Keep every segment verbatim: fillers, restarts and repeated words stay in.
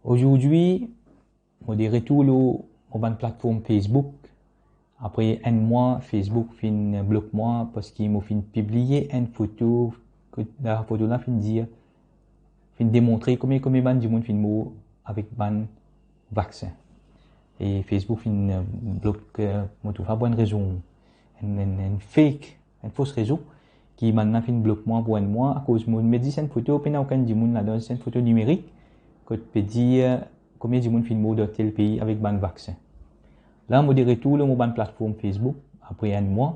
Azordi, mo de retour lor mo bann platform Facebook. Apre enn mwa, Facebook finn blok mwa parski mo finn pibliye enn foto, kot la foto la finn dir, finn demontre komie, komie bann dimoun finn mor avek bann vaksin. E Facebook finn, eh, blok, eh, mo trouv pa pou enn rezon, enn, enn, enn fake, enn fos rezon, ki bannla finn blok mwa pou enn mwa, akoz mo met zis enn foto, pena okenn dimoun ladan, zis enn foto nimerik, kot pe dir komie dimoun finn mor dan tel pei avek bann vaksin. La, mo de retour lor mo bann platform Facebook, apre enn mwa,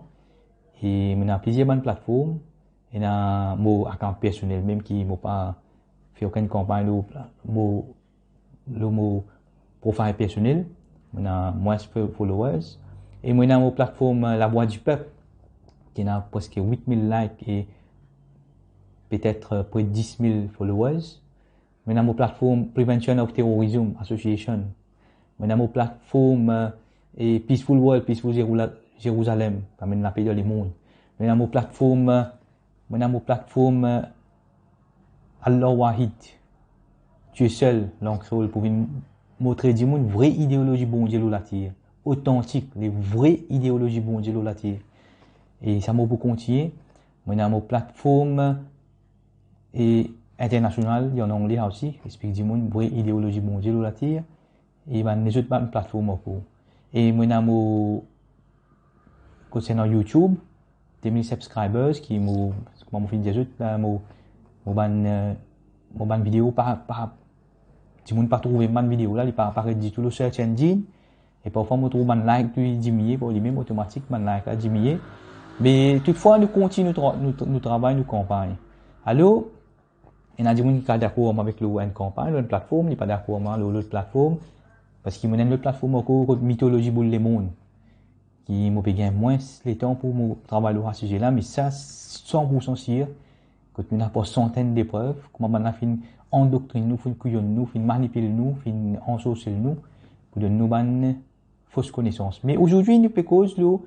e mo ena plizier bann platform, ena mo account personel mem ki mo pa fer okenn kanpagn lor mo, lor mo profil personel, mo ena mwins fo-, followers, e mo ena mo platform, eh, Lavwa Dipep, ki ena preske wit mil like e petet, eh, pre dis mil followers. Mo ena mo platform Prevention of Terrorism Association. Mo ena mo platform, eh, e Peaceful World, Peaceful Jerula-, Jerusalem, pou amenn lape dan lemond. Mo ena mo platform, eh, mo ena mo platform, eh, Allah Wahid, Dieu seul, an kreol, pou vinn montre dimoun vre ideolozi Bondie lor later, otantik, le vre ideolozi Bondie lor later. E sa mo pou kontigne. Mo ena mo platform, eh, e internasional, an angle osi, explik dimoun vre ideolozi Bondie lor later, e bann lezot bann platform ankor. E mo ena mo, konsernan YouTube, de mil subscribers, ki mo, kouma mo finn dir zot la, mo, mo bann, eh, mo bann video pa, pa, dimoun pa trouve bann video la, li pa aparet ditou lor search engine. E parfwa mo trouv bann like li diminie, par limem otomatik bann like la diminie. Me toutfwa, nou kontign nou tra-, nou, nou travay, nou kanpagn. Alor, ena dimoun ki kapav dakor avek lor enn kanpagn, lor enn platform, li pa dakor avek lor lot platform, parski mo ena enn lot platform ankor kot mitolozi boul lemond, ki mo pe gagn mwins letan pou mo travay lor sa size la, me sa, san poursan sir, kot nou ena par santenn deprev, kouma bannla finn andoktrin nou, finn kouyonn nou, finn manipil nou, finn ansorsel nou, pou donn nou bann fos konesans. Me azordi, nou pe koz lor,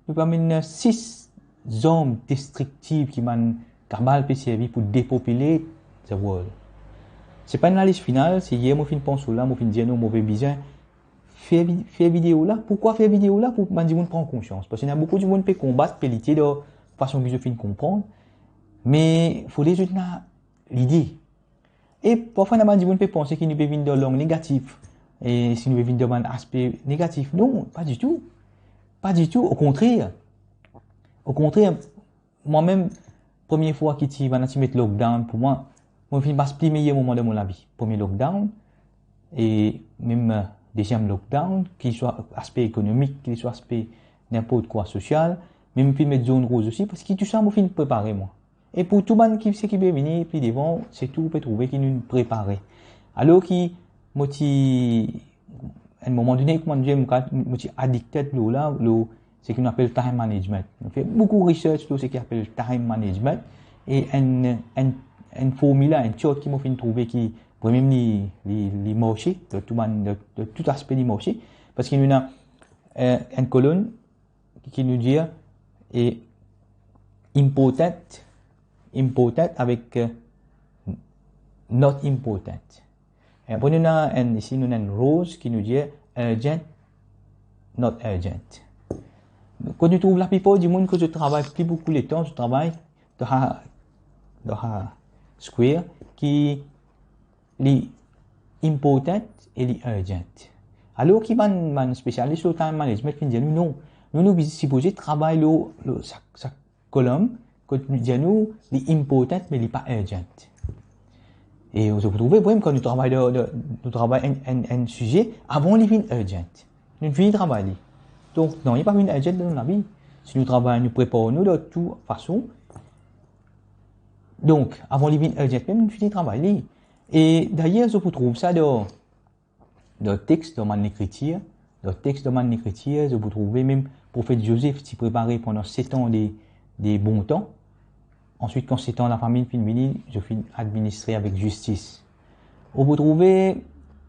nou pe amenn sis zarm destriktiv ki bann kabal pe servi pou depopile the world. Se pa enn lalis final, se yer mo finn pans lor la, mo finn dir nou, mo pe bizin fer vi-, fer video la. Poukwa fer video la? Pou bann dimoun pran konsians. Parski ena boukou dimoun pe konbat, pe lite dan fason ki zot finn konpran. Me fode zot ena lide. E parfwa, ena bann dimoun pe panse ki nou pe vinn dan lang negatif. E si nou pe vinn dan bann aspe negatif. Non, pa ditou. Pa ditou, okontrer. Okontrer, mwa mem, premie fwa ki ti, bann ti met lockdown pou mwa, mo finn pas pli meyer moman dan mo lavi. Premie lockdown, e mem, eh, deziem lockdown, ki swa aspe ekonomik, ki swa aspe ninport kwa sosial, mem finn met zone rouge osi, parski tou sa mo finn prepare mwa. E pou tou bann ki, seki pe vini pli devan, se tou ou pe trouve ki nou prepare. Alor ki mo ti, enn moman done, kouma dir, mo ka-, mo ti addicted lor la, lor seki nou apel time management. Mo fer boukou research lor seki apel time management, e enn, enn, enn formila, enn chart ki mo finn trouve ki vremem li, li, li marse, dan tou bann, dan, dan tou aspe li marse, parski nou ena, eh, enn kolonn ki nou dir, e important, important avek, eh, not important. E apre nou ena enn, isi nou ena enn roz ki nou dir urgent, not urgent. Kot nou trouv laplipar dimoun, kot zot travay pli boukou letan, zot travay dan sa, dan sa square ki li important e li urgent. Alor ki bann, bann spesialis lor time management finn dir nou, non, nou, nou sipoze travay lor, lor sak, sak kolonn, kot nou dir nou, li important, me li pa urgent. E zot pou trouve, vremem, kan nou travay dan, dan, nou travay enn, enn, enn size, avan li vinn urgent, nou fini travay li. Donk, nanye pa vinn urgent dan nou lavi. Si nou travay, nou prepar nou dan tou fason, donk, avan li vinn urgent mem, nou fini travay li. E dayer, zot pou trouv sa dan, dan text, dan bann lekritir, dan text, dan bann lekritir, zot pou trouve mem Profet Zozef ti prepare pandan set an de, de bon tan. Answit, kan set an lafaminn finn vini, zot finn administre avek zistis. Ou pou trouve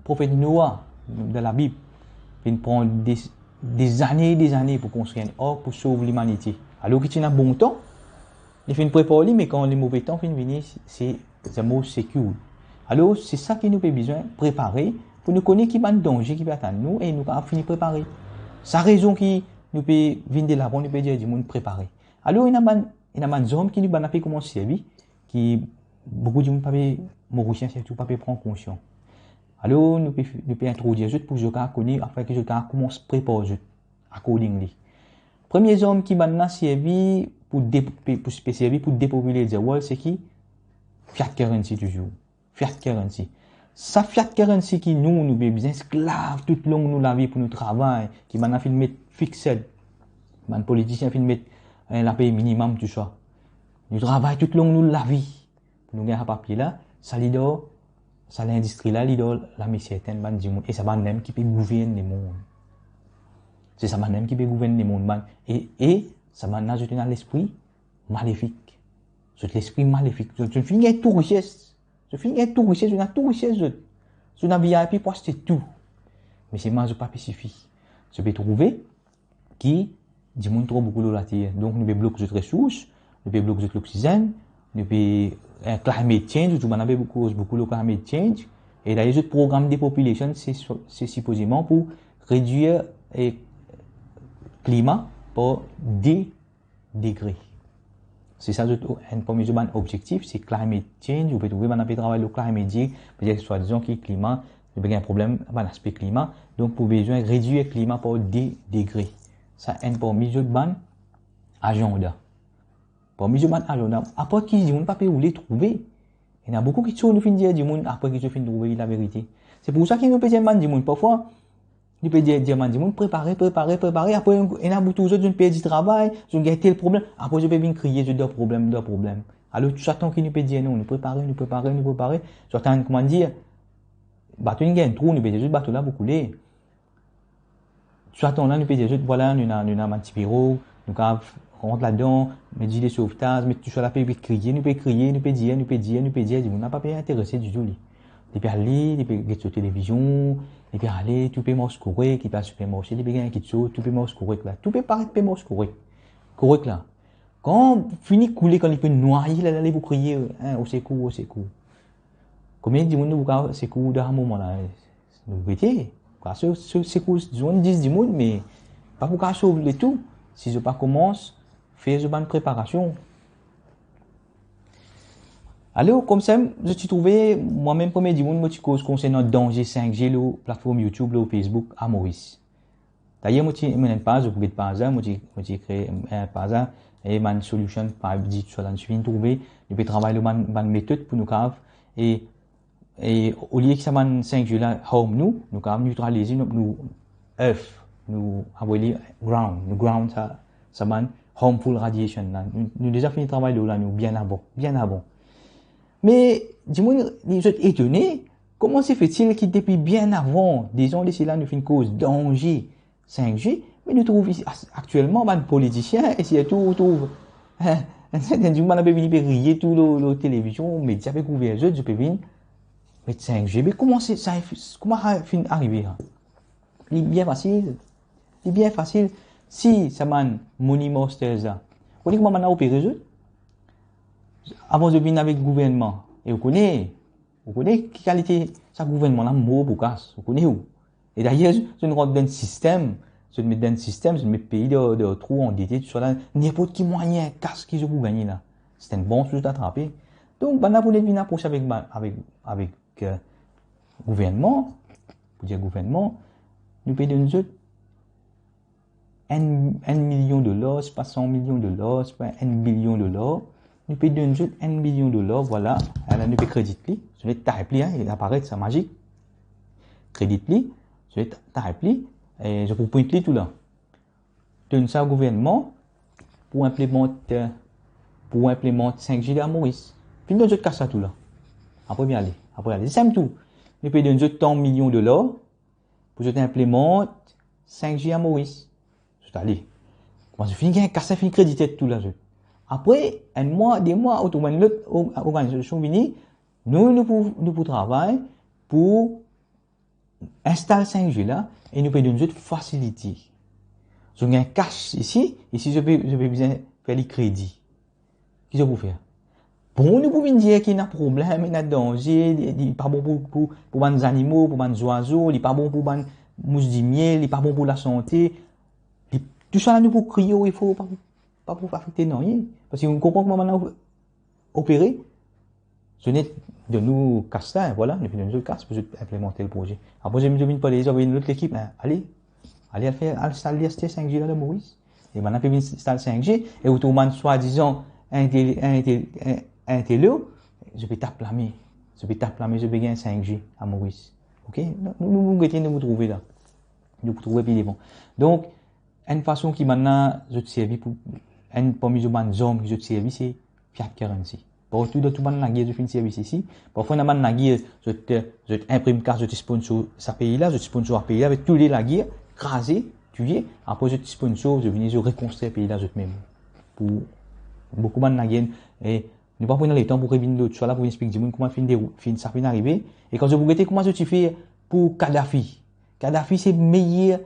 Profet Noa dan Labib, finn pran de, de zane, de zane pou konstrir enn ark pou sov limanite. Alor ki ti ena bon tan, li finn prepar li, me kan lemove tan finn vini, se, se mo sekour. Alor, se sa ki nou pe bizin prepare, Nou kone ki bann danze ki pe atann nou e nou kapav fini prepare. Sa rezon ki nou pe vinn de lavan, nou pe dir dimoun prepare. Alor, ena bann, ena bann zarm ki nou bann la pe koumans servi, ki boukou dimoun pa pe, Morisien sirtou, pa pe pran konsians. Alor, nou pe, nou pe introdwir zot pou zot kapav kone, afin ki zot kapav koumans prepar zot accordingly. Premie zarm ki bann la servi pou de-, pou, pou servi pou depopile diawol, se ki? Fiat currency touzour. Fiat currency. Sa fiat currency ki nou, nou pe bizin esklav toutlong nou lavi pou nou travay, ki bann la finn met fixed, bann politisien finn met, eh, lapey minimum, tou sa. Nou travay toutlong nou lavi pou nou gagn sa papie la, sa li dan, sa lindistri la, li dan lame sertenn bann dimoun. E sa bann mem ki pe gouvern lemonn. Se sa bann mem ki pe gouvern lemonn, bann. E, e sa bann la, zot ena lespri malefik. Zot lespri malefik. Zot, zot finn gagn tou rises. Zot finn gagn tou rises, zot ena tou rises, zot. Zot ena V I P pou aste tou. Me selman zot pa pe sifi. Zot pe trouve ki dimoun tro boukou lor later. Donk, nou pe blok zot resours, nou pe blok zot loksizenn, nou pe, eh, climate change, zot tou bann la pe boukou, boukou lor climate change. E dayer, zot program depopulation, se, se sipozeman pou redwir, eh, klima par de degre. Se sa zot, enn parmi zot bann objektif, se climate change. Ou pe trouve bann la pe travay lor climate change, petet swadizan ki klima, nou pe gagn problem bann aspe klima. Donk, pou bizin redwir klima par de degre. Sa enn parmi zot bann azanda. Parmi zot bann azanda, apre ki dimoun pa pe oule trouve. Ena boukou kiksoz nou finn dir dimoun, apre ki zot finn trouve laverite. Se pou sa ki nou pe dir bann dimoun, parfwa, nou pe dir, dir bann dimoun, prepare, prepare, prepare. Apre, ena bout tou zot, zot perdi travay, zot gagn tel problem. Apre, zot pe vinn kriye, zot dan problem, dan problem. Alor, tou sa tan ki nou pe dir, non, nou prepare, nou prepare, nou prepare. Zot atann, kouma dir, bato inn gagn trou, nou pe dir zot, bato la pou koule. Tou sa tan la, nou pe dir zot, vwala, nou ena, nou ena bann ti pirog, nou kapav rant ladan, met zile sovtaz, met tou sa la, pe, pe kriye, nou pe kriye, nou pe dir, nou pe dir, nou pe dir, dimoun la pa pe interese ditou li. Li pe ale, li pe get so televizion, li pe ale, tou pe mars korek, li pe al sipermarse, li pe gagn kiksoz, tou pe mars korek la. Tou pe paret pe mars korek. Korek la. Kan fini koule, kan li pe nwaye, la, la, li pou kriye, hein, osekour, osekour. Konbien dimoun nou pou kapav sekour dan sa moman la? Nou gete, pou kapav se, se, sekour zwenn dis dimoun, me pa pou kapav sov letou, si zot pa koumans fer zot bann preparasion. Alor, koumsa, zot ti trouve, mwa mem premie dimoun mo ti koz konsernan danze cinq G lor platform YouTube, lor Facebook, a Moris. Dayer, mo ti, mo ena enn paz, ou pou get paz la, mo ti, mo ti kree enn paz la, e bann solution, pa di tou sa la, nou ti finn trouve, nou pe travay lor bann, bann metod pou nou kapav, e, e olie ki sa bann cinq G la harm nou, nou kapav neutralize nou, nou earth, nou avoy li ground, nou ground sa, sa bann harmful radiation la. Nou, nou deza fini travay lor la, nou bien avan, bien avan. Me dimoun, li zot etone, koman se fetil ki depi bien avan, dezan de sela, nou finn koz danze cinq G, me nou trouv isi, as-, aktielman, bann politisien, e sirtou, ou trouv, hein, enn serten dimoun, bann la pe vini, pe riye tou lor, lor televizion, media pe kouver zot, zot pe vinn met cinq G. Me kouma se, sa, kouma sa finn arive, hein? Li bien fasil. Li bien fasil. Si sa bann money masters la, ou kone kouma bann la opere zot? Avan zot vinn avek gouvernman, e ou kone, ou kone ki kalite sa gouvernman la, mor pou kas, ou kone ou. E dayer, zot, zot rant dan enn sistem, zot met dan enn sistem, zot met pei dan, dan trou, andete, tou sa la, ninport ki mwayin kas ki zot pou gagne la. Se enn brans pou zot atrape. Donk, bann la pou net vinn aprose avek, avek, avek, euh, gouvernman, pou dir gouvernman, nou pe donn zot enn, enn milion dolar, se pa san milion dolar, se pa enn bilion dolar, nou pe donn zot enn milion dolar, vwala, ala nou pe kredit li, zot met type li, hein, li aparet sa mazik, kredit li, zot met type li, e zot pou print li tou la. Donn sa gouvernman pou inplimant, pou inplimant cinq G a Moris. Finn donn zot kas la tou la. Apre vinn ale, apre ale. Sem tou, nou pe donn zot tan milion dolar, pou zot inplimant cinq G a Moris. Zot ale. Kouma zot finn gagn kas la, finn kredite tou la zot. Apre, enn mwa, de mwa, ou trouv enn lot o-, organizasion vini, nou, nou pou, nou pou travay pou instal cinq G la e nou pe donn zot facility. Zot gagn kas isi, isi zot pe, zot pe bizin fer li kredi. Ki zot pou fer? bon nou pou vinn dir ki ena problem, ena danze, li, li pa bon pou, pou, pou bann zanimo, pou bann zwazo, li pa bon pou bann mous dimie, li pa bon pou lasante. Li, tou sa la nou pou kriye o fo, pa pou, pa pou afekte nanye. Parski nou konpran kouma bann la opere. Zot net donn nou kas la, vwala, nou finn donn zot kas pou zot inplimant le proze. Apre zot vinn, zot vinn parle, zot avoy enn lot lekip, ale, ale al fer, al instal, li aste cinq G la dan Moris. E bann la pe vinn instal cinq G, e ou trouv bann swadizan intel-, intel-, in-, intelo, zot pe tap lame. Zot pe tap lame, zot pe gagn cinq G a Moris. Ok? Nou, nou, nou gete, nou pou trouve la. Nou pou trouve pli devan. Donk, enn fason ki bann la zot servi pou, enn parmi zot bann zarm ki zot servi, se fiat currency. Partou dan tou bann lager zot finn servi isi. Parfwa ena bann lager zot, zot inprim kas, zot sponsor sa pei la, zot sponsor sa pei la, avek tou le lager kraze, touye, apre zot sponsor, zot vini, zot rekonstrir pei la zot mem. Pou boukou bann lager, e nou pa pou ena letan pou revinn lor sa la, pou vinn explik dimoun kouma finn derou-, finn, sa finn arive. E kan zot pou gete kouma zot ti fer pou Kadhafi. Kadhafi se meyer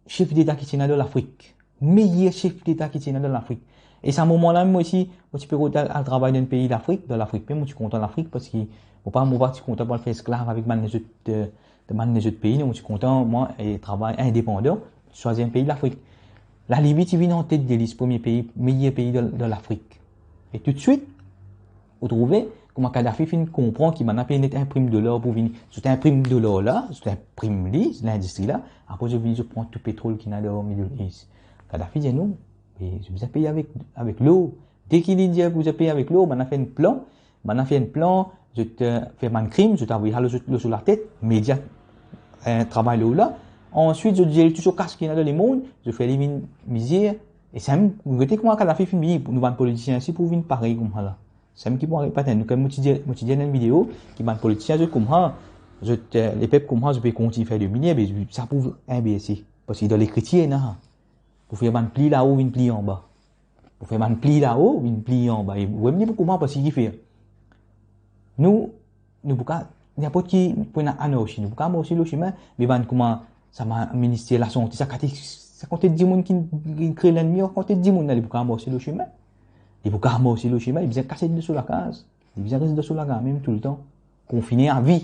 sef deta ki ti ena dan Lafrik. Meyer sef deta ki ti ena dan Lafrik. E sa moman la, mwa osi, mo ti pe rod al, al travay dan enn pei Lafrik, dan Lafrik mem, mo ti kontan Lafrik, parski mo pa, mo pa ti kontan pou al fer esklav avek bann lezot, eh, bann lezot pei, non, mo ti kontan, mwa, eh, travay indepandan, swazir enn pei Lafrik. Lalibi ti vinn antet de lis, premie pei, meyer pei dan, dan Lafrik. E toutswit, ou trouve, kouma Kadhafi finn konpran ki bann la pe net inprim dolar pou vini, zot inprim dolar la, zot inprim li, lindistri la, apre zot vini, zot pran tou petrol ki ena dan Middle East. Kadhafi dir, non, e zot bizin pey avek, avek lor. Deki li dir pou zot pey avek lor, bann la fer enn plan, bann la fer enn plan, zot, eh, fer bann krim, zot avoy sa lor zot, lor so latet, media, eh, travay lor la. Answit, zot zele tou so kas ki ena dan lemond, zot fer li vinn mizer. E samem, gete kouma Kadhafi finn vini, nou bann politisien osi pou vinn parey kouma la. Samem ki pou arive, patenn, nou, kouma mo ti dir, mo ti dir dan enn video, ki bann politisien, zot kouma, zot, eh, lepep kouma, zot pe kontign fer de minie, me sa pou inverse. Parski dan Lekritir, ena, pou fer bann pli lao vinn pli anba. Pou fer bann pli lao vinn pli anba. E ou mem li pou kouma, parski ki fer? Nou, nou pou ka, ninport ki, pou ena anarsi, nou pou ka marse lor sime, me bann kouma sa, ma-, minister lasante, sa kantite, sa kantite dimoun ki, ki kre lennmi, kantite dimoun la, li pou ka marse lor sime. Li pou ka marse lor sime, li bizin kas dan so lakaz. Li bizin res dan so lakaz mem toultan. Konfine avi.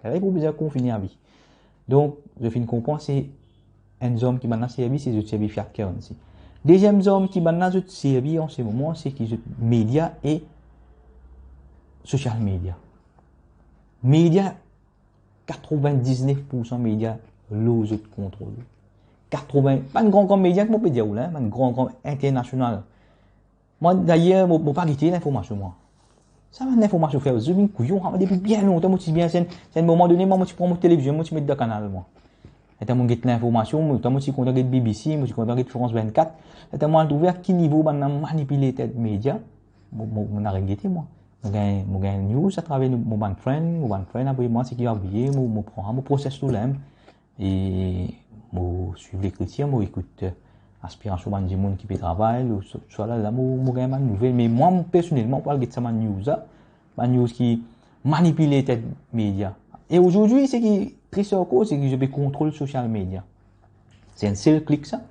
Lerla li pou bizin konfine avi. Donk, zot finn konpran, se enn zarm ki bann la servi, se zot servi fiat currency. Deziem zarm ki bann la zot servi an se moman, se ki zot media e social media. Media, katrevin-diznef poursan media lor zot kontrol. Katrevin, bann gran, gran media, kouma mo pe dir ou la, bann gran, gran internasional. Mwa, dayer, mo, mo pa gete linformasion, mwa. Sa bann linformasion fer zot vinn kouyon, mwa, depi bien lontan, mo ti bien, se enn, se enn moman done, mwa, mo ti pran mo televizion, mo ti met dan kanal, mwa. Letan mo get linformasion, mo, letan mo ti kontan get B B C, mo ti kontan get France vennkat, letan mo al trouve a ki nivo bann la manipile tet media, mo, mo, mo aret gete, mwa. Mo gagn, mo gagn news atraver nou, mo bann friend, mo bann friend avoy mwa seki avoye, mo, mo pran, mo proses tou la mem. E mo swiv Lekritir, mo ekout, eh, aspirasion bann dimoun ki pe travay, lo, so, so la, la, mo, mo gagn bann nouvel. Me mwa, mo, personelman, pou al get sa bann news la, bann news ki manipile tet media. E azordi, seki tris ankor, seki zot pe kontrol social media. Se enn sel klik sa.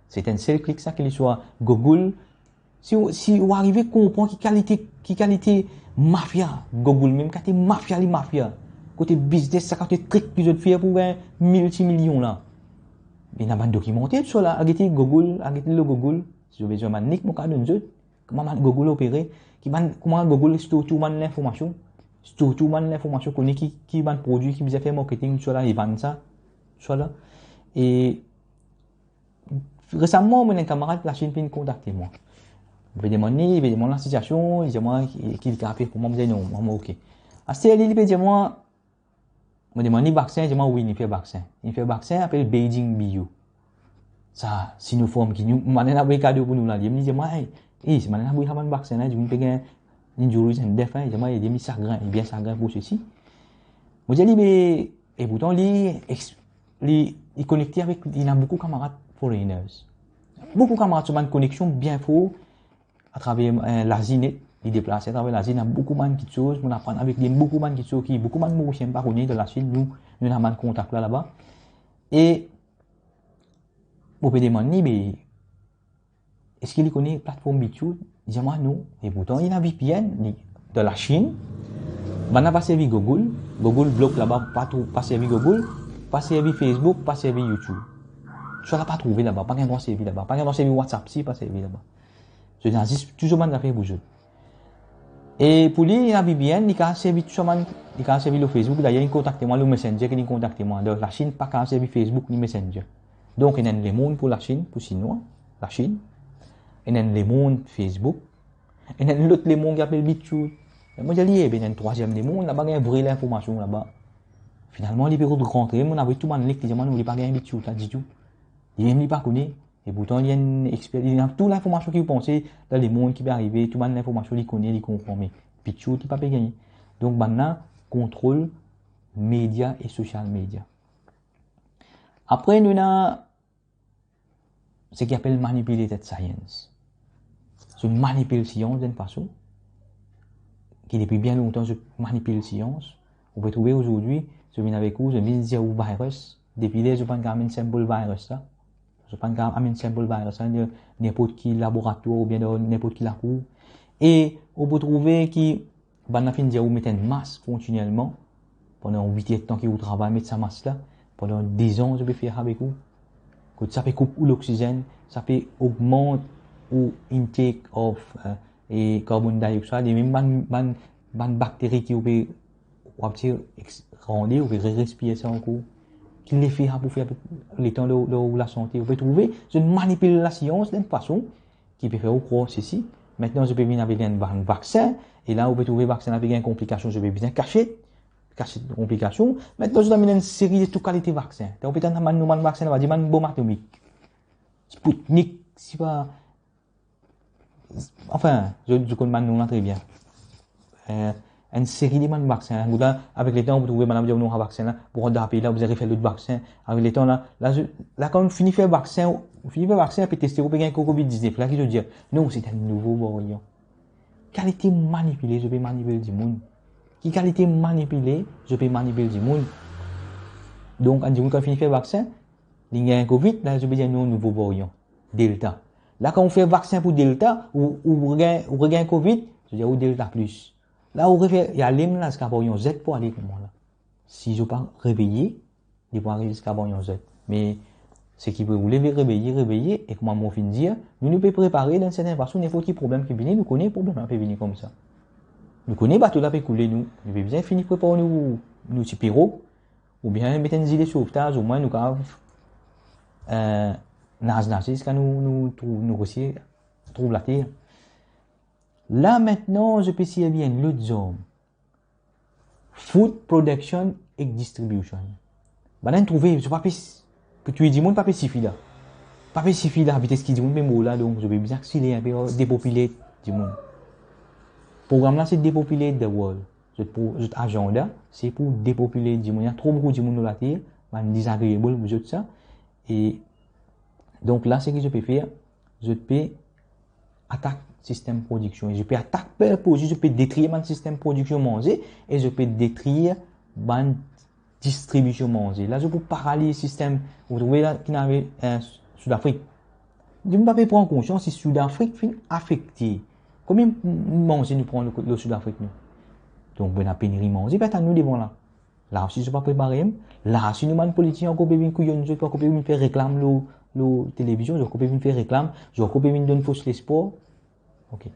Se enn sel klik sa, ki li swa Google, Si ou, si ou arive konpran ki kalite, ki kalite mafia Google mem, kalite mafia li mafia, kote biznes, sa kalite trik ki zot fer pou gagn miltimilion la. Ena bann dokimanter, tou sa la, al gete Google, al gete lor Google, si zot bizin bann link, mo kapav donn zot, kouma bann Google opere, ki bann, kouma Google store tou bann linformasion, store tou bann linformasion, kone ki, ki bann prodwi ki bizin fer marketing, tou sa la, e vann sa, tou sa la. E Resaman, mo ena enn kamarad Lasinn finn kontakte mwa. Mo pe demann li, li pe demann lasitiasion, li dir mwa ki, ki li kapav fer pou mwa, mo dir non, mwa, mo ok. Aster li, li pe dir mwa, mo demann li vaksin, li dir mwa wi, li fer vaksin. Li fer vaksin, apel Beijing Bio. Sa, Sinopharm ki nou, bann la avoy kado pou nou la. Li dir mwa, ey, ey, si bann la avoy sa bann vaksin la, dimoun pe gagn injuries and death, li dir mwa, li dir mwa, li sagrin, li bien sagrin pou sesi. Mo dir li, me, e pourtan, li, ex-, li, li konekte avek, li ena boukou kamarad foreigners. Boukou kamarad, so bann koneksion bien for atraver, eh, Lazi net, li deplase atraver Lazi, ena boukou bann kitsoz, mo aprann avek li boukou bann kitsoz ki, boukou bann Morisien pa kone dan Lasinn, nou, nou ena bann kontak la, laba. E, mo pe demann li, me, Eski li kone platform BitChute? Li dir mwa non. E pourtan, li ena VPN, li dan Lasinn. Bann la pa servi Google. Google blok laba, pa tou, pa servi Google. Pa servi Facebook, pa servi YouTube. Sa la pa trouve laba, pa gagn drwa servi laba. Pa gagn drwa servi WhatsApp si, pa servi laba. So, li ena zis tou so bann zafer pou zot. E pou li, li ena VPN, li kapav servi tou sa bann, li kapav servi lor Facebook. Dayer, li kontakte mwa lor Messenger, ki li kontakte mwa. Donk, Lasinn pa kapav servi Facebook ni Messenger. Donk, ena enn lemond pou Lasinn, pou Sinwa, Lasinn. Ena enn lemond Facebook. Ena enn lot lemond ki apel BitChute. E mo dir li, ebe, ena enn trwaziem lemond, laba gagn vre linformasion laba. Finalman, li pe rod rantre, mo ena tou bann link, li dir mwa non, li pa gagn BitChute la ditou. Li mem li pa kone. E pourtan, li enn exper, li ena tou linformasion ki ou panse dan lemond ki pe arive, tou bann linformasion li kone, li konpran, me BitChute li pa pe gagne. Donk, bann la kontrol media e social media. Apre, nou ena seki apel manipulated science. Zot manipil sians, dan enn fason, ki depi bien lontan, zot manipil sians. Ou pe trouve azordi, zot vinn avek ou, zot vinn dir ou virus, depi ler zot pa'nn kapav amenn sample virus la. Zot pa'nn kapav amenn sample virus la, dan ninport ki laboratwar oubien dan ninport ki lakour. E ou pe trouve ki bann la finn dir ou met enn mask kontinielman, pandan wit-er tan ki ou travay, met sa mask la, pandan dezan, zot pe fer avek ou. Kot sa pe koup ou loksizenn, sa pe ogmant ou intake of, eh, e carbon dioxide, e mem bann, bann, bann bakteri ki ou pe, ou pe tir ex-, rande, ou pe re-, respir sa ankor. Ki lefe sa pou fer avek letan lor, lor ou lasante? Ou pe trouve, zot manipil lasians dan enn fason ki pe fer ou krwar sesi. Aster, zot pe vinn avek enn va-, vaksin, e la, ou pe trouve vaksin la pe gagn konplikasion, zot pe bizin kasiet, kasiet konplikasion. Aster, zot amenn enn seri de tou kalite vaksin. Tann ou pe tann bann nom bann vaksin la, va dir bann bonm atomik. Sputnik, sipa, anfin, zot, zot konn bann nom la tre bien. Eh, enn seri de bann vaksin. Kot la, avek letan, ou trouve bann la dir, non, sa vaksin la, pou rant dan pei la, ou bizin refer lot vaksin. Avek letan la, la, zot, la, kan ou fini fer vaksin, ou fini fer vaksin, pe teste, ou pe gagn covid diznef. La, ki zot dir? Non, se enn nouvo varian. Kalite manipile zot pe manipil dimoun? Ki kalite manipile zot pe manipil dimoun? Donk, enn dimoun kan fini fer vaksin, li gagn covid, la, zot pe dir, non, nouvo varian, Delta. La, kan ou fer vaksin pou Delta, ou, ou regagn, ou regagn covid, zot dir ou Delta plis. La, ou refer, e ale mem la ziska varian Z pou ale kouma la. Si zot pa reveye, li pou ariv ziska varian Z. Me seki pou ou leve, reveye, reveye, e kouma mo finn dir, nou, nou pe prepare dan enn serten fason, ninport ki problem ki vini, nou kone problem la pe vini koumsa. Nou kone bato la pe koule, nou, nou pe bizin fini prepar nou, nou ti pirog, oubien met enn zile sovtaz, omwin nou kapav, eh, naz, naze ziska nou, nou trouv, nou resi trouv later. La, aster, zot pe servi enn lot zarm. Food production ek distribution. Bann la trouve, zot pa pe s-, pou touye dimoun pa pe sifi la. Pa pe sifi la, vites ki dimoun pe mor la, donk zot pe bizin akseler inpe, depopile dimoun. Program la, se depopulate the world. Zot pou, zot azanda, se pou depopile dimoun. Ena tro boukou dimoun lor later, bann disagreeable pou zot sa. E donk la, seki zot pe fer, zot pe atak sistem prodiksion. E zot pe atak, pe, pou zot pe detrir bann sistem prodiksion manze, e zot pe detrir bann distribision manze. La, zot pou paraliz sistem, ou trouve la, ki ena, eh, Soudafrik. Dimoun pa pe pran konsians si Soudafrik finn afekte. Konbien m-, manze nou pran lor, lor Soudafrik, nou? Donk, bann peniri manze, pe atann nou devan la. La osi, zot pa prepare mem. La osi, nou bann politisien ankor pe vinn kouyonn zot, ankor pe vinn fer reklam lor, lor televizion, zot ankor pe vinn fer reklam, zot ankor pe vinn donn fos lespwar. Ok.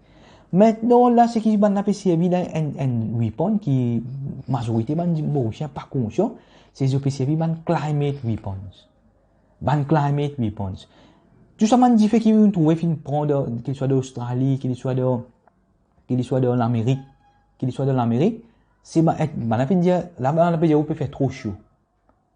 Aster, la, seki bann la pe servi la, enn, enn weapon ki mazorite bann Morisien pa konsian, se zot pe servi bann climate weapons. Bann climate weapons. Tou sa bann dife ki nou trouve finn pran dan, ki li swa dan Ostrali, ki li swa dan, ki li swa dan Lamerik, ki li swa dan Lamerik, se ba-, et, bann la finn dir, la, bann la pe dir, ou pe fer tro so.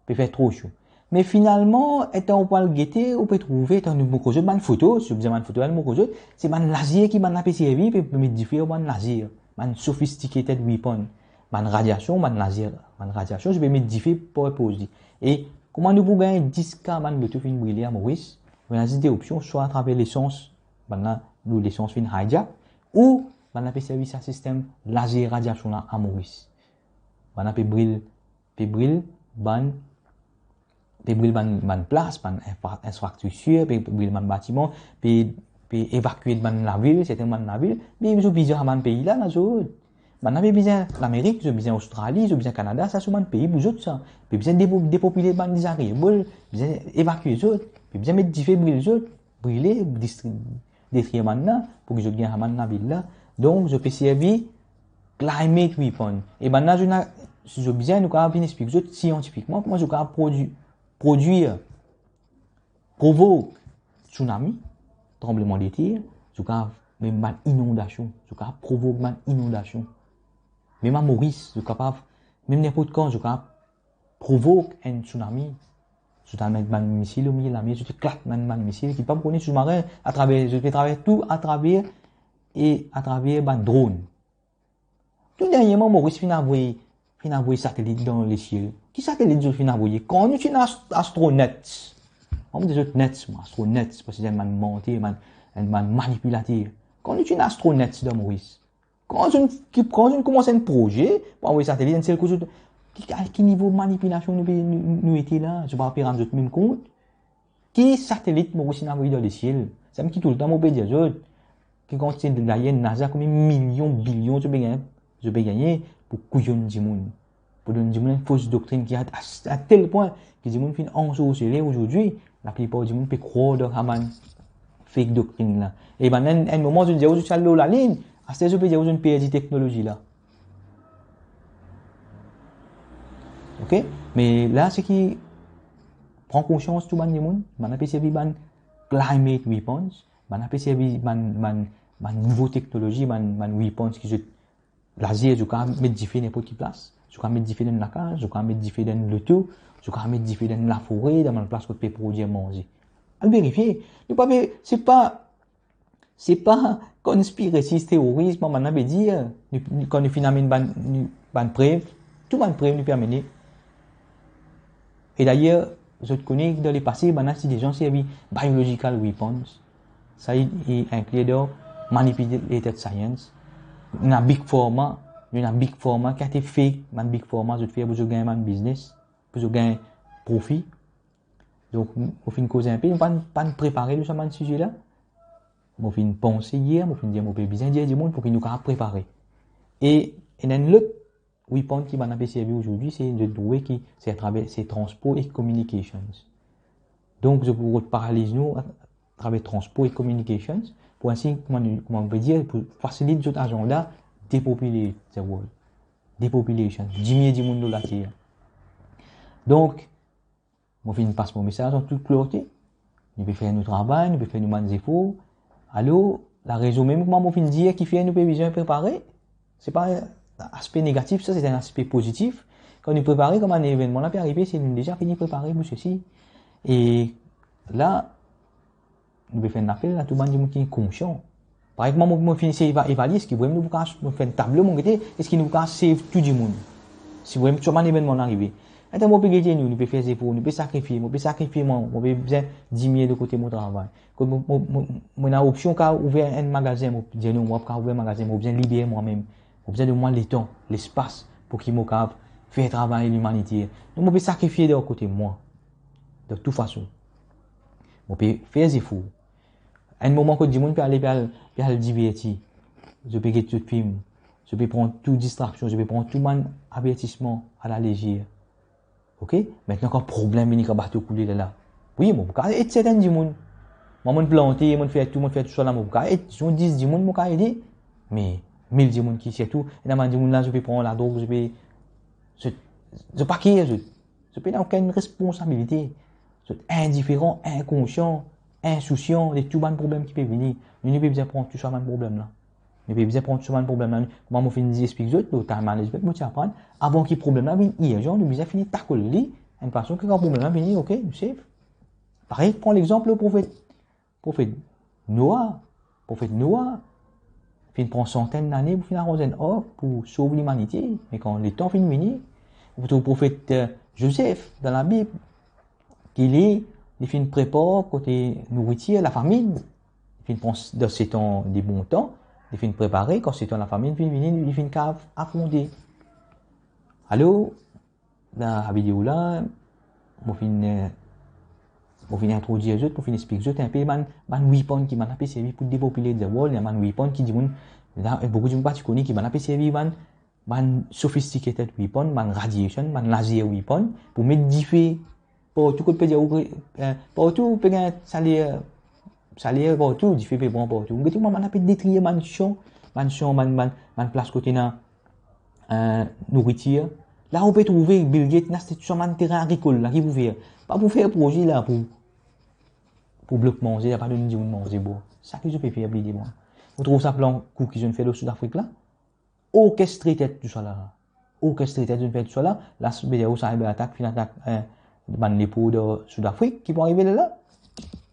Pe fer tro so. Me finalman, aster ou pou al gete, ou pe trouve, aster nou montre zot bann foto, si ou bizin bann foto, al montre zot, se bann lazer ki bann la pe servi, pe, pe met dife lor bann lazer, bann sophisticated weapon, bann radiasion, bann lazer, bann radiasion, zot pe met dife pou poz li. E kouma nou pou gagn dis ka bann loto finn brile a Moris, nou ena zis de opsion, swa atraver lesans, bann la, nou lesans finn hijack, ou bann la pe servi sa sistem lazer radiasion la a Moris. Bann la pe bril, pe bril bann, pe bril bann, bann plas, bann infra-, infrastriktir, pe, pe bril bann batiman, pe, pe evakie bann lavil, sertin bann lavil, me zot bizin sa bann pei la, la zot. Bann la pe bizin Lamerik, zot bizin Ostrali, zot bizin Kanada, sa so bann pei pou zot sa. Pe bizin depo-, depopile bann dizagreable, bizin evakie zot, pe bizin met dife, bril zot, brile, distri-, detrir bann la, pou ki zot gagn sa bann lavil la. Donk, zot pe servi climate weapon. E bann la, zot ena, si zot bizin, nou kapav vinn explik zot siantifikman kouma zot kapav prodwi-, prodwir, provok tsunami, tranbleman de ter, zot kapav mem bann inondasion, zot kapav provok bann inondasion. Mem a Moris, zot kapav, mem ninport kan, zot kapav provok enn tsunami. Zot al met bann misil omilie lamier, zot eklat bann, bann misil, ki pa pou kone soumarin, atraver, zot pe traver tou atraver, e atraver bann dronn. Tou dernyerman, Moris finn avoy, finn avoy satelit dan lesiel. Ki satelit zot finn avoye? Kan nou ti ena ast-, astronauts, mo dir zot nets, mo, astronauts, parski zot enn bann manter, bann, enn bann manipilater. Kan nou ti ena astronauts dan Moris? Kan zot, ki, kan zot koumans enn proze pou avoy satelit, enn sel kou zot, ki, ki nivo manipilasion nou pe, nou, nou ete la? Zot pa pe rann zot mem kont? Ki satelit Moris inn avoy dan lesiel? Samem ki toultan mo pe dir zot, ki kan ti dayere NASA, konbien milion, bilion zot pe gagne, zot pe gagne pou kouyonn dimoun, pou donn dimoun enn fos doktrin ki a, a, a tel pwin ki dimoun finn ansorsele azordi, laplipar dimoun pe krwar dan sa bann fake doktrin la. E bann enn, enn moman zot dir zot ti al lor lalinn, aster zot pe dir zot inn perdi teknolozi la. Ok? Me la, seki pran konsians tou bann dimoun, bann la pe servi bann climate weapons, bann la pe servi bann, bann, bann nouvo teknolozi, bann, bann weapons ki zot lazer, zot kapav met dife ninport ki plas, zot kapav met dife dan lakaz, zot kapav met dife dan loto, zot kapav met dife dan lafore, dan bann plas kot pe prodwir manze. Al verifie. Nou pa ve, se pa Se pa conspiracy theories, mo bann la pe dir, nou, nou, kan nou finn amenn bann, nou, bann prev, tou bann prev nou pe amenn. E dayer, zot kone dan lepase, bann la ti deza servi biological weapons. Sa i, i inkli dan manipulated science. Ena Big Pharma, ena Big Pharma ki ete fake, bann Big Pharma, zot fer pou zot gagn bann biznes, pou zot gagn profi. Donk, mo finn koz inpe, nou pa'nn, pa'nn prepare lor sa bann size la. Mo finn panse yer, mo finn dir, mo pe bizin dir dimoun pou ki nou kapav prepare. E, ena enn lot weapon ki bann la pe servi azordi, se, zot trouve ki se atraver, se transpor e communications. Donk, zot pou rod paraliz nou atraver transpor e communications, pou ensi, kouma nou, kouma nou pe dir, pou fasilit zot azanda depopile the world. Depopulation, dimie dimoun lor later. Donk, mo finn pas mo mesaz an tout klarte. Nou pe fer nou travay, nou pe fer nou bann zefor. Alor, larezon mem kouma mo finn dir kifer nou pe bizin prepare, se pa aspe negatif sa, se enn aspe pozitif. Kan nou prepare, kan bann evennman la pe arive, se nou deza fini prepare pou sesi. E la, nou pe fer enn apel a tou bann dimoun ki konsian. Parey kouma mo, mo finn sey eva-, evalie, eski vremem nou pou kapav, mo fer enn tablo, mo gete, eski nou pou kapav save tou dimoun si vremem sa bann evennman la arive. Atann, mo pe gete nou, nou pe fer zefor, nou pe sakrifie, mo pe sakrifie mwa, mo pe bizin dimie de kote mo travay. Kot mo, mo, mo, mo ena opsion kapav ouver enn magazin, mo dir non, mo pa kapav ouver magazin, mo bizin liber mwa mem. Mo bizin donn mwa letan, lespas pou ki mo kapav fer travay limanite. Donk mo pe sakrifie de kote mwa. De tou fason, mo pe fer zefor. Enn moman kot dimoun pe ale, pe al, pe al diverti, zot pe get zot fim, zot pe pran tou distraksion, zot pe pran tou bann avertisman a la lezier. Ok? Aster kan problem vini, kan bato koule, lerla, wi, mo pou kapav ed sertin dimoun. Mwa, mo'nn plante, mo'nn fer tou, mo'nn fer tou sa la, mo pou kapav ed, dizon, dis dimoun mo kapav ede. Me mil dimoun ki, sirtou ena bann dimoun la, zot pe pran ladrog, zot pe, zot, zot pa care, zot. Zot pena okenn responsabilite. Zot indiferan, inkonsian, insousyan de tou bann problem ki pe vini. Nou, nou pe bizin pran tou sa bann problem la. Nou pe bizin pran tou sa bann problem la. Kouma mo finn dir, explik zot, lor time management, mo ti aprann, avan ki problem la vinn irzan, nou bizin fini takol li enn fason ki kan problem la vini, ok, nou save. Parey, pran lexanp lor profet, profet Noa. Profet Noa finn pran santenn lane pou finn aranz enn ark pou sov limanite. Me kan letan finn vini, ou trouv profet, eh, Zozef dan Labib, ki li, li finn prepar kote nouritir, lafaminn. Li finn pran s-, dan setan de bon tan, li finn prepare, kan setan lafaminn finn vini, li finn kapav afronte. Alor, dan video la, mo finn, eh, Mo finn introdir zot, mo finn explik zot inpe bann, bann weapon ki bann la pe servi pou depopile the world, ena bann weapon ki dimoun, la, boukou dimoun pa ti kone ki bann la pe servi bann, bann sophisticated weapon, bann radiation, bann laser weapon, pou met dife partou kot pe dir ou, eh, partou pe gagn saler, saler partou, dife pe pran partou. Ou gete kouma bann la pe detriye bann san, bann san, bann, bann, bann plas kot ena, eh, nouritir. La ou pe trouve Bill Gates inn aste tou sa bann terin agrikol la, ki pou fer? Pa pou fer proze la pou, pou blok manze, la pa donn dimoun manze, bro. Sa ki zot pe fer pli devan. Ou trouv sa plan kou ki zot inn fer lor Soud Afrik la? Orkestrate tou sa la. Orkestrate, zot inn fer tou sa la. La, be dir ou cyber attack, finn atak, eh, bann lepor dan Soud Afrik, ki pou arive la la?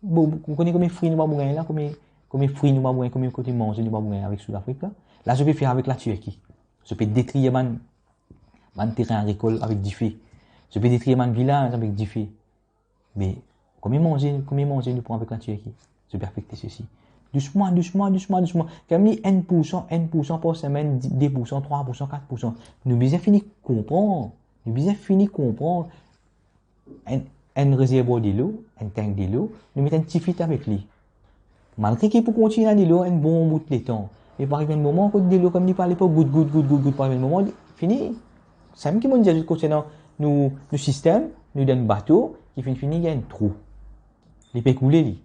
Bon, ou kone konbien fri nou pa pou gagn la, konbien, konbien fri nou pa pou gagn, konbien kote manze nou pa pou gagn avek Soud Afrik la? La, zot pe fer avek la Tirki. Zot pe detriye bann, bann terin agrikol avek dife. Zot pe detriye bann vilaz avek dife. Me konbien manze, konbien manze nou pran avek la Tirki? Zot pe afekte sesi. Dousman, dousman, dousman, dousman. Kan li enn poursan, enn poursan par semenn, de poursan, trwa poursan, kat poursan. Nou bizin fini konpran. Nou bizin fini konpran. Enn, enn rezervwar delo, enn tank delo, nou met enn ti filtr avek li. Malgre ki pou kontign ena delo enn bon bout letan, me pou ariv enn moman kot delo, kouma li pe ale, pou gout, gout, gout, gout, gout, pou ariv enn moman, li fini. Samem ki mo'nn dir zot konsernan nou, nou sistem, nou dan enn bato ki finn fini, gagn enn trou. Li pe koule, li.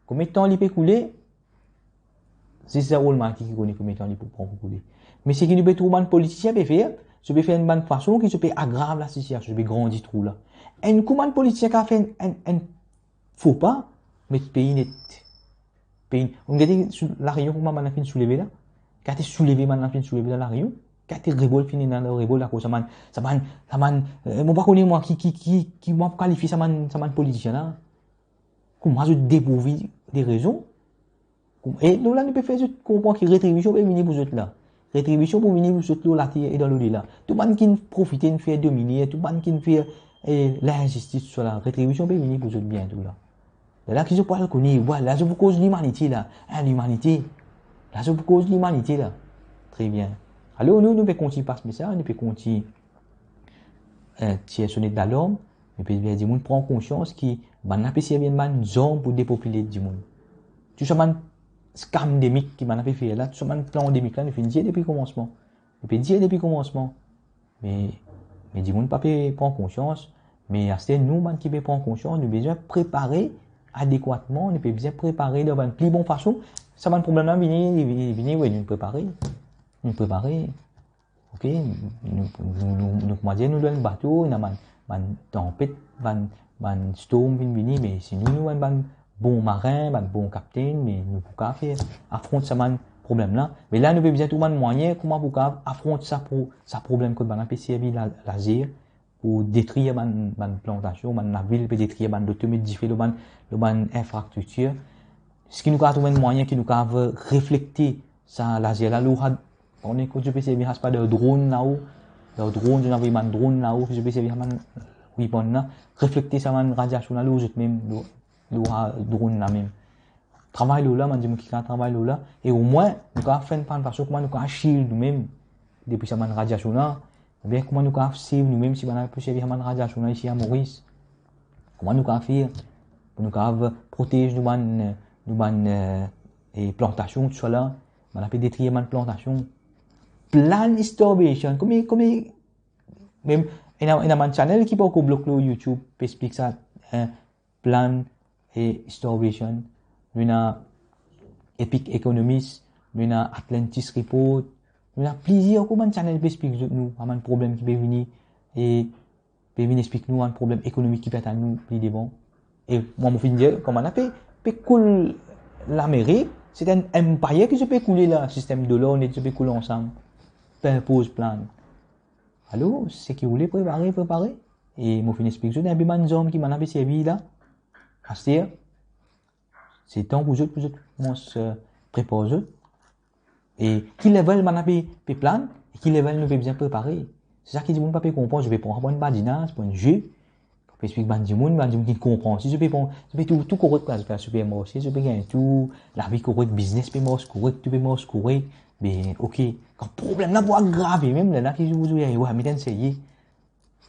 Konbien tan li pe koule? Se, se Almighty ki kone konbien tan li pou pran pou koule. Me seki nou pe trouv bann politisien pe fer, zot pe fer enn bann fason ki zot pe agrav lasitiasion, zot pe grandi trou la. Enn kou bann politisien kapav fer enn, enn, enn fo pa, met pei net. Pei, ou gete sou La Réunion kouma bann la finn souleve la? Kan ti souleve, bann la finn souleve dan La Réunion? Kan ti revolt fini dan revolt, akoz sa bann, sa bann, sa bann, eh, mo pa kone mwa ki, ki, ki, ki mwa pou kalifie sa bann, sa bann politisien la. Kouma zot depourvi de rezon. Koum-, e nou la, nou pe fer zot konpran ki retribision pe vini pou zot la. Retribision pou vini pou zot lor later e dan lodelela. Tou bann ki'nn profite, inn fer domine, tou bann ki'nn fer, eh, linzistis, tou sa la, retribision pe vini pou zot biento la. Lerla ki zot pou al kone, vwala, zot pou koz limanite la. Hein, limanite. La, zot pou koz limanite la. Tre bien. Alor, nou, nou pe kontign pas mesaz, nou pe kontign, eh, tir sonet dalarm, nou pe dir dimoun pran konsians ki bann la pe servi enn bann zarm pou depopile dimoun. Tou sa bann scam demik ki bann la pe fer la, tou sa bann plan demik la, nou finn dir depi komansman. Nou pe dir depi komansman. Me, me dimoun pa pe pran konsians. Me aster nou, bann ki pe pran konsians, nou bizin prepare adekwatman, nou pe bizin prepare dan bann pli bon fason. Sa bann problem la vini, vini, vini, wi, nou prepare. Nou prepare. Ok, nou, nou, nou, nou, kouma dir, nou dan enn bato, ena bann, bann tanpet, bann, bann storm vinn vini, me si nou, nou enn bann bon marin, bann bon kaptenn, me nou pou kapav fer, afront sa bann problem la. Me la, nou pe bizin trouv bann mwayin kouma pou kapav afront sa pro-, sa problem kot bann la pe servi la, lazer pou detrir bann, bann plantasion, bann lavil, pe detrir bann lot, met dife lor bann, lor bann infrastriktir. Eski nou kapav trouv enn mwayin ki nou kapav reflekte sa lazer la lor, pa kone kot zot pe servi, sa pa dan dron lao, dan dron, zot avoy bann dron lao, ki zot pe servi sa bann weapon la, reflekte sa bann radiasion la lor zotmem, lor, lor, ah, dron la mem. Travay lor la, bann dimoun ki kapav travay lor la, e omwin nou kapav fer enn fason kouma nou kapav shield noumem depi sa bann radiasion la, oubien kouma nou kapav save noumem si bann la pou servi sa bann radiasion la isi a Moris. Kouma nou kapav fer pou nou kapav protez nou bann, nou bann, eh, e plantasion, tou sa la, bann la pe detrir bann plantasion. Plan starvation, kouma, kouma, mem, ena, ena bann channel ki pa ankor blok lor YouTube, pe explik sa, eh, plan e starvation. Nou ena Epic Economist, nou ena Atlantis Report, nou ena plizier ankor bann channel pe explik zot nou, bann problem ki pe vini, e pe vinn explik nou bann problem ekonomik ki pe atann nou pli devan. E mwa, mo finn dir, kouma bann la pe, pe koul Lamerik, se enn empire ki zot pe koule la, sistem dolar net zot pe koule ansam, pe inpoz plan. Alor, seki oule prepare, prepare. E mo finn explik zot inpe bann zarm ki bann la pe servi la. Aster, se tan pou zot, pou zot koumans, eh, prepar zot. E ki level bann la pe, pe plan, e ki level nou pe bizin prepare. Se sa ki dimoun pa pe konpran, zot pe pran sa pou enn badinaz, pou enn ze. Pe explik bann dimoun, bann dimoun ki konpran osi, zot pe pran, zot pe tou, tou korek la, zot pe al sipermarse, zot pe gagn tou, lavi korek, biznes pe mars korek, tou pe mars korek. Me, ok, kan problem la pou agrave mem, lerla ki zot, zot, eh, wi, met enn serye.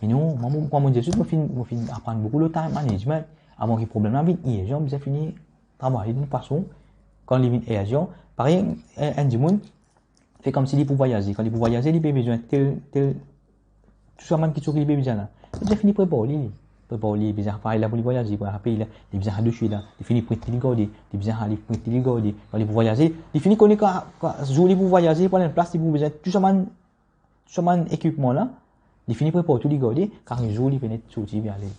Me non, mwa, mo, kouma mo dir zot, mo finn, mo finn aprann boukou lor time management. Avan ki problem la vinn irzan, bizin fini travay li dan fason, kan li vinn irzan, parey enn, enn dimoun, fer koumsi li pou vwayaze. Kan li pou vwayaze, li pe bizin tel, tel, tou sa bann kiksoz ki li pe bizin la. Li bizin fini prepar li, li. Prepar li, li bizin sa pey la pou li vwayaze, pou sa pey la, li bizin sa dosie la, li fini print li garde, li bizin sa liv print li garde. Kan li pou vwayaze, li fini kone ka, ka zour li pou vwayaze, pou al enn plas, li pou bizin tou sa bann, tou sa bann ekipman la, li fini prepar tou, li garde, kan zour li pe net sorti, vinn ale.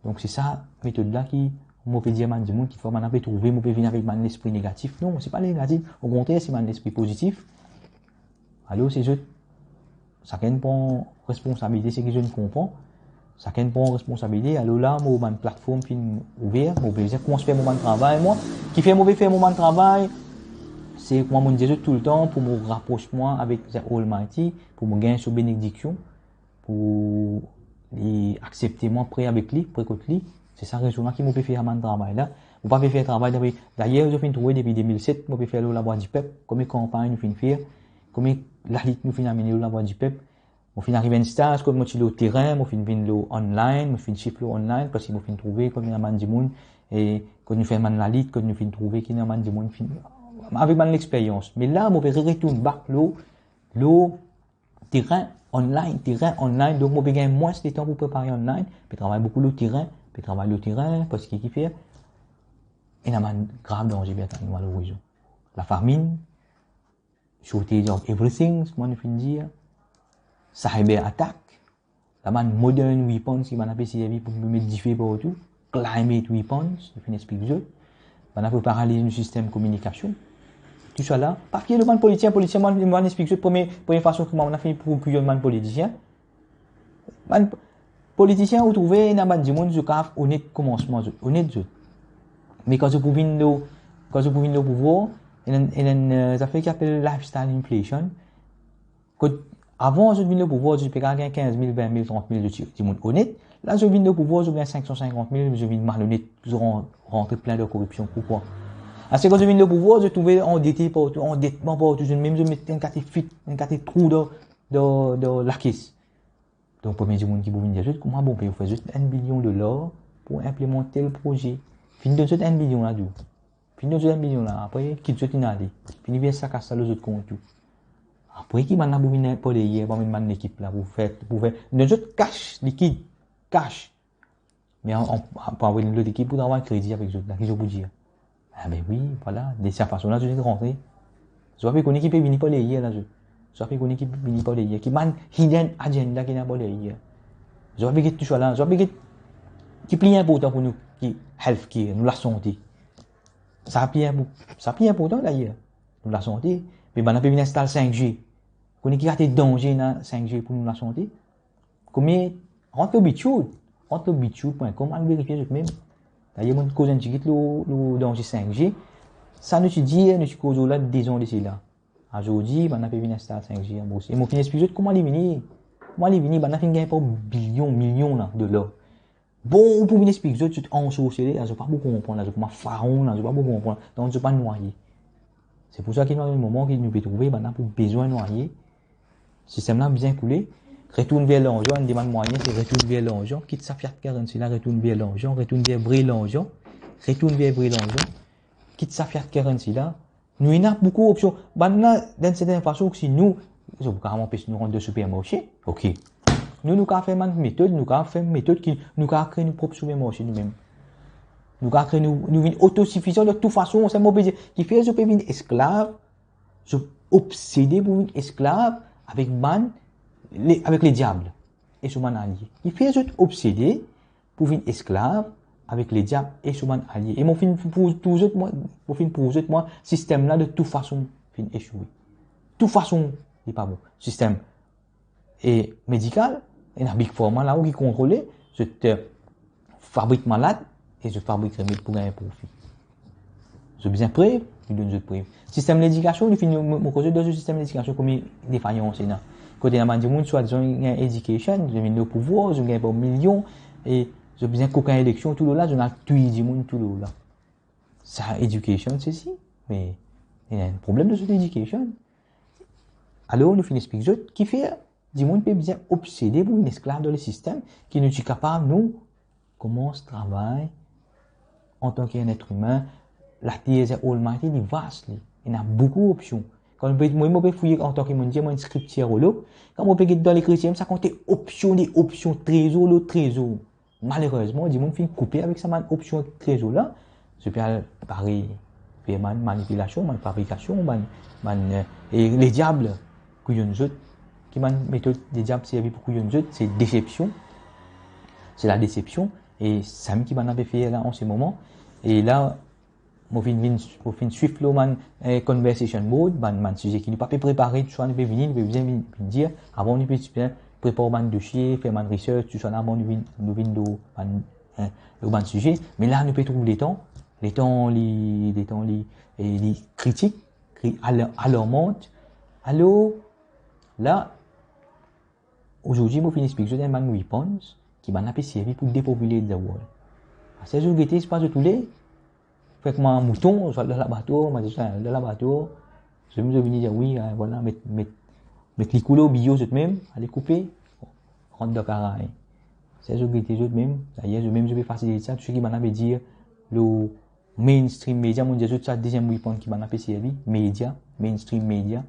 Donk, se sa metod la ki mo pe dir bann dimoun, ki parfwa bann pe trouve mo pe vinn avek bann lespri negatif. Non, se pa negatif. Okontrer, se bann lespri pozitif. Alor, se zot, sakenn pran responsabilite, seki zot konpran. Sakenn pran responsabilite. Alor la, mo bann platform finn ouver, mo bizin koumans fer mo bann travay, mwa. Kifer mo pe fer mo bann travay, se kouma mo dir zot toultan, pou mo rapros mwa avek the Almighty, pou mo gagn so benediksion, pou li aksepte mwa pre avek li, pre kot li. Se sa rezon la ki mo pe fer sa bann travay la. Mo pa pe fer travay depi, dayer, zot finn trouve depi de mil set, mo pe fer lor Lavwa Dipep, konbien kanpagn nou finn fer, konbien lalit nou finn amene lor Lavwa Dipep. Mo finn ariv enn staz kot mo ti lor terin, mo finn vinn lor online, mo finn shift lor online, parski mo finn trouve kot ena bann dimoun, e kot nou fer bann lalit, kot nou finn trouve ki ena bann dimoun finn, avek bann lexperyans. Me la, mo pe re-, retourn back lor, lor terin online, terin online, donk mo pe gagn mwins letan pou prepare online, pe travay boukou lor terin, pe travay lor terin, parski kifer, ena bann grav danze pe atann nou a lorizon. Lafaminn, shortage of everything, kouma nou finn dir, cyber attack, la bann modern weapons ki bann pe servi pou met dife partou, climate weapons, nou finn explik zot, bann pe paraliz nou sistem kominikasion. Tou sa la, pa fier lor bann politisien, politisien, mo, mo explik zot premie, premie fason kouma nou finn prokir bann politisien. Bann politisien, ou trouve, ena bann dimoun, zot kapav onet komansman, zot onet zot. Me kan zot pou vinn lor, kan zot pou vinn lor pouvwar, ena, ena enn, eh, zafer ki apel lifestyle inflation. Kot avan zot vinn lor pouvwar, zot pe gagn kinz mil, vin mil, trant mil, zot ti dimoun onet. La, zot vinn lor pouvwar, zot gagn sink san sinkant mil, zot vinn malonet, zot ran-, rantre plin dan koripsion. Poukwa? Aster kan zot vinn lor pouvwar, zot trouve andete partou, andetman partou, zot mem zot met enn kate fit, enn kate trou dan, dan, dan lakes. Donk, premie dimoun ki pou vinn dir zot, kouma Bonpe pou fer zot enn bilion dolar pou inplimant tel proze. Finn donn zot enn bilion la, tou. Finn donn zot enn bilion la, apre, kit zot inn ale. Fini vinn sakas sa lor zot kont tou. Apre ki bann la pou vinn par deryer, pou amenn bann lekip la, pou fer, pou fer, donn zot kas, likid, kas. Me an, an, an, pou avoy lot lekip pou travay kredi avek zot la, ki zot pou dir? Ah ben wi, vwala, de sa fason la, zot inn rantre. Zot pa pe kone ki pe vini par deryer la, zot. Zot pa pe kone ki pe vini par deryer. Ki bann hidden agenda ki ena par deryer. Zot pa pe get tou sa la, zot pa pe get ki pli inportan pou nou ki healthcare, nou lasante. Sa pli inpo-, sa pli inportan dayer, nou lasante. Me bann la pe vinn instal cinq G. Kone ki kate danze ena cinq G pou nou lasante? Komie, rant lor Bitchute, rant lor bitchute point com, al verifie zot mem. Dayer, mo koz enn tigit lor, lor danze cinq G. Sa nou ti dir, nou ti koz lor la dezan de sela. Azordi, bann la pe vinn instal cinq G an Bourse. E mo finn explik zot kouma li vini. Kouma li vini, bann la finn gagn par bilion, milion la, dolar. Bon, ou pou vinn explik zot, zot ansorsele la, zot pa pou konpran la, zot kouma farawon la, zot pa pou konpran. Donk, zot pa nwaye. Se pou sa ki nou ariv enn moman ki nou pe trouve, bann la pou bizin nwaye. Sistem la bizin koule. Retourn ver larzan, enn de bann mwayin, se retourn ver larzan. Kit sa fiat currency la, retourn ver larzan, retourn ver vre larzan. Retourn ver vre larzan. Kit sa fiat currency la. Nou ena boukou opsion. Bann la, dan serten fason, si nou, zot pou kapav anpes nou rant dan sipermarse. Ok. Nou, nou kapav fer bann metod, nou kapav fer metod ki, nou kapav kre nou prop sipermarse nou mem. Nou kapav kre nou, nou vinn otosifizan de tou fason, sa mo pe dir, kifer zot pe vinn esklav, zot obsede pou vinn esklav avek bann, le, avek lediab e so bann alie. Kifer zot obsede pou vinn esklav avek lediab e so bann alie. E mo finn pou, pou zot, mwa, mo finn pou zot, mwa, sistem la de tou fason finn esoue. Tou fason, li pa bon. Sistem e medikal, ena Big Pharma lao ki kontrole, zot, eh, fabrik malad e zot fabrik remed pou gagn profi. Zot bizin prev, nou donn zot prev. Sistem ledikasion, nou finn, mo, mo koz zot dan sistem ledikasion, komie defayans ena. Kot ena bann dimoun, swadizan, gagn education, zot vinn lor pouvwar, zot gagn par milion, e zot bizin kokin eleksion, tou lor la, zot al touy dimoun, tou lor la. Sa education, sesi, me ena enn problem dan zot education. Alor, nou finn explik zot, kifer dimoun pe bizin obsede pou vinn esklav dan lesistem, ki nou ti kapav, nou, koumans travay antan ki enn et imin, later Almighty, li vas, li. Ena boukou opsion. Kan mo pe, mwa, mo pe fouye antan ki mo dir, mo enn skriptirolog, kan mo pe get dan Lekritir, sa konte opsion de opsion, trezor lor trezor. Malerezman, dimoun finn koupe avek sa bann opsion trezor la, zot pe al parey fer bann manipilasion, bann fabrikasion, bann, bann, eh, e lediab kouyonn zot. Ki bann metod lediab servi pou kouyonn zot? Se desepsion. Se ladesepsion. E samem ki bann la pe fer la an se moman. E la, mo finn, finn, mo finn swif lor bann, eh, conversation board, bann, bann size ki nou pa pe prepare, tousala nou pe vini, nou pe bizin vinn, vinn dir, avan nou pe bizin prepar bann dosie, fer bann research, tousala avan nou vinn, nou vinn lor bann, eh, lor bann size. Me la nou pe trouv letan, letan li, letan li, eh, li kritik, kri-, alar-, alarmant. Alor, la, azordi mo finn explik zot enn bann weapons ki bann la pe servi pou depopulate the world. Aster zot gete, se pa zot oule, fer kouma mouton, zot al dan labatwar, mo dir zot al dan labatwar, zot mem zot vini dir, wi, ah, vwala, met, met, met likou lor bio zot mem, ale koupe, rant dan karay. Aster zot gete zot mem, dayer zot mem zot pe fasilit sa, tou seki bann la pe dir lor mainstream media, mo dir zot sa deziem weapon ki bann la pe servi, media, mainstream media.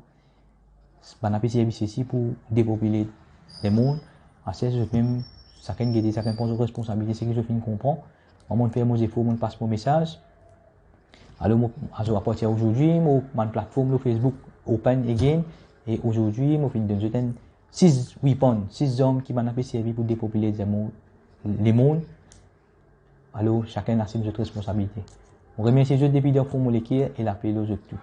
Bann la pe servi sesi pou depopulate lemond. Aster zot mem, sakenn gete, sakenn pran zot responsabilite, seki zot finn konpran. Mwa, mo fer mo zefor, mo pas mo mesaz. Alor, mo, alor, apartir azordi, mo, bann platform lor Facebook open again. E azordi, mo finn donn zot enn sis weapon, sis zarm ki bann la pe servi pou depopulate lemond, lemond. Alor, sakenn asim zot responsabilite. Mo remersie zot depi dan fon mo leker e lape lor zot tou.